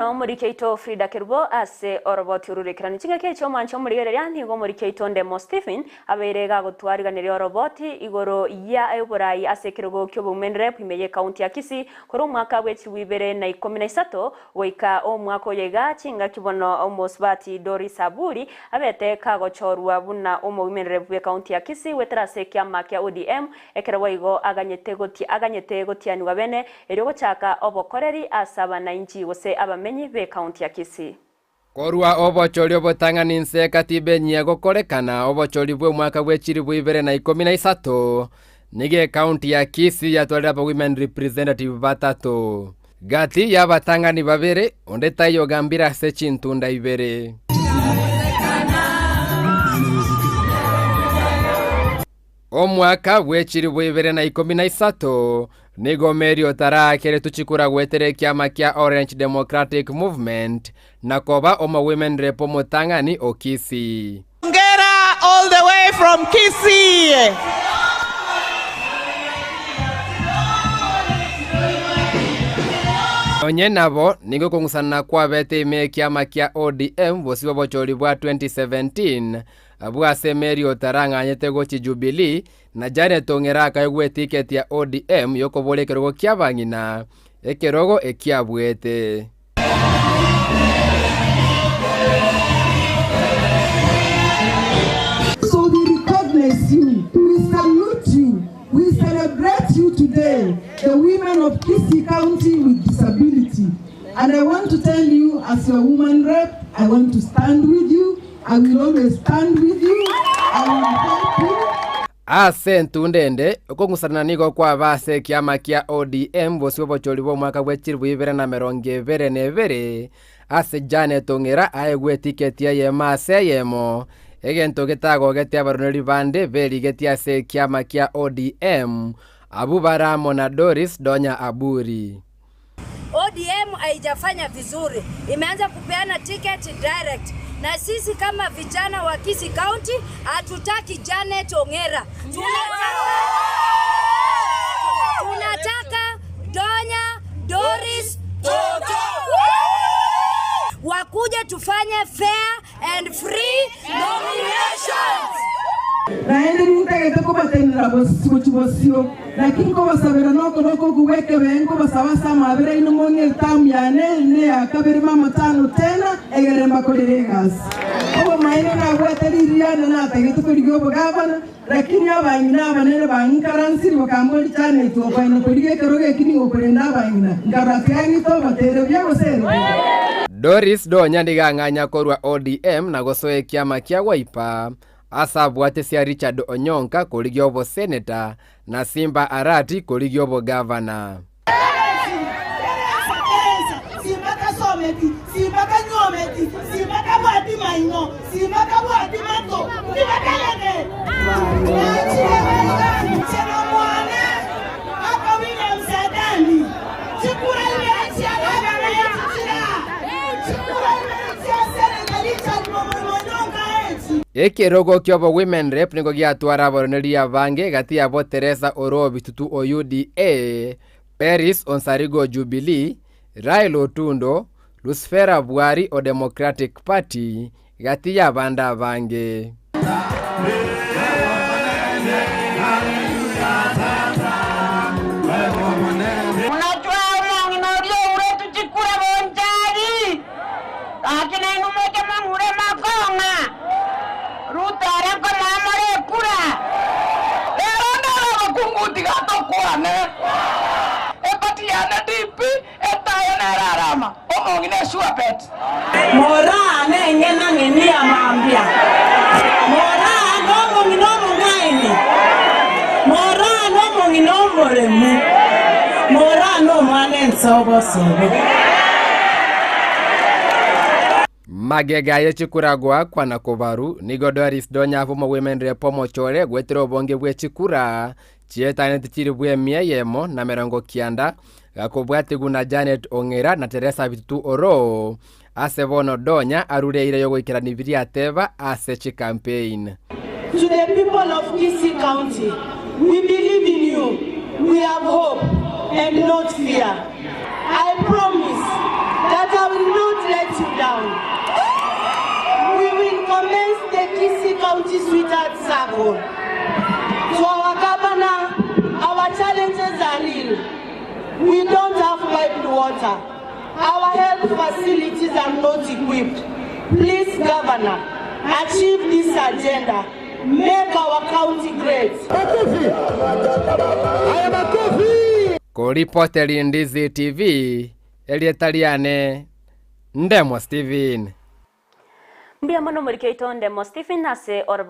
Omoriki oito Frida Kerubo ase oroboti orurekeranu chingaki echi omwancha omorigereria nigo omoriki oito Ndemo Stephen abeire gagotwariganeria oroboti igoro ya oborai ase ekerogo ki'oboumenrep ime y'ecounty ya Kisii korwa omwaka bwe chilifu ibere na ikomi na isato goika omwaka oyo iga chingaki bono omosubati Doris Aburi abete kagochorwa buna omoumenrep bw'ecounty ya Kisii goetera ase ekiama kia ODM ekero boigo aganyete aganyete gotianigwa bene Erio gochaka obokoreri ase abanainchi gose abamenyi b'ecounty ya Kisii. Korwa obochori obotang'ani inse ekatiba enyia gokorekana obochori bw'omwaka bwe chilifu ibere na ikomi na isato, nigo ecounty ya Kisii yatwarire aba women representative batato. Gati y'abatang'ani babere, onde taiyo ogambire ase chintunda ibere. Omwaka bwe chilifu ibere na ikomi na isato, nigo Mary otaraakeretwe chikura goetera ekiama kia Orange Democratic Movement na koba omo women rep omotang'ani o Kisii. Hongera all the way from Kisii. Nonye nabo, nigo okong'usanana kwabete ime ekiama kia ODM bosio obochori bwa 2017 Abwo ase Mary otarang'anyete gochia Jubilee, na Janet Ong'era akaegwa etiketi ya ODM y'okoboria ekerogo ki'abang'ina, ekerogo ekiabuete. So we recognize you, we salute you, we celebrate you today, the women of Kisii County with disability. And I want to tell you as your woman rep, I want to stand with you, I will always stand with you, I will help you. Ase entunda ende, okong'usanana nigo kwaba ase ekiama kia ODM bosio obochori bw'omwaka bwe chilifu ibere na emerongo ebere na ebere, ase Janet Ong'era aegwe etiketi eyemo ase eyemo, egento getagogetie abaroneri bande berigetie ase ekiama kia ODM, abwo bare amo na Doris Donya Aburi. ODM haijafanya vizuri, imeanza kupeana ticket direct, na sisi kama vijana wa Kisii County hatutaki Janet Ong'era, tunataka Donya Doris Toto wakuje tufanye fair and free nominations. Naende nintagete kobatenenera gochia bosio, naki nkobasabera nokoboko okwo gw'ekebeenge nkobasaba ase amaabera aino mong'e etamu yane neya kabere mamatano tena, egere mbakorere egasi. Obomaene nabwate ririana natagete korigia obogavana, lakini abang'ina abanene bang'ikaransire bakamboria, Janet, okoenda korigia ekerogo eki nigo okorenda abang'ina? Nkarora tiga ng'ite obotere buya gose ere bobe. Doris Donya nigo ang'anya korwa ODM na gosoa ekiama kia Wiper ase abwate sia Richard Onyonka korigia oboseneta na Simba Arati korigia obogavana. Ekerogo ki'obo Women Rep nigo giatwara abaroneria abange gati yabo Teresa Oroo Bitutu o UDA, Peris Onsarigo o Jubilee, Rael Otundo, Lucifera Bwari o Democratic Party, gati y'abande abange. Buna chwao omong'ina oria ouretwe chikura bonchari, gaki nainwe moche mong'ure makong'a, Ruto ere nkomoa more ekura. Rero ndore obokungu tiga tokwane, Epati yane DP, Etaya nere Arama, omong'ina Eshuabeti. Moraa neng'enang'eni ya mambia, moraa nomong'ina omong'aini, moraa nomong'ina omoremu, moraa nomwana ensobo-sobo. Magega ye chikura goakwa na kobaru, nigo Doris Donya abwo omogwemenire bw'omochore goetera obonge bwe chikura Chiaetaneti chilifu emia eyemo na emerongo kianda, gakobwatigwa na Janet Ong'era na Teresa Bitutu Oroo, ase bono Donya arure eira y'ogoikerania biria ateba ase chicampaign. To the people of Kisii County, we believe in you, we have hope and not fear. I promise. that I will not let you down. We will commence the Kisii County Sweetheart Circle. To our governor, our challenges are real. We don't have piped water. Our health facilities are not equipped. Please, Governor, achieve this agenda. Make our county great. Koripoteri Ndizi TV, erieta riane Ndemo Steven. Mbuya mono omoriki oito Ndemo Stephen ase oroboti.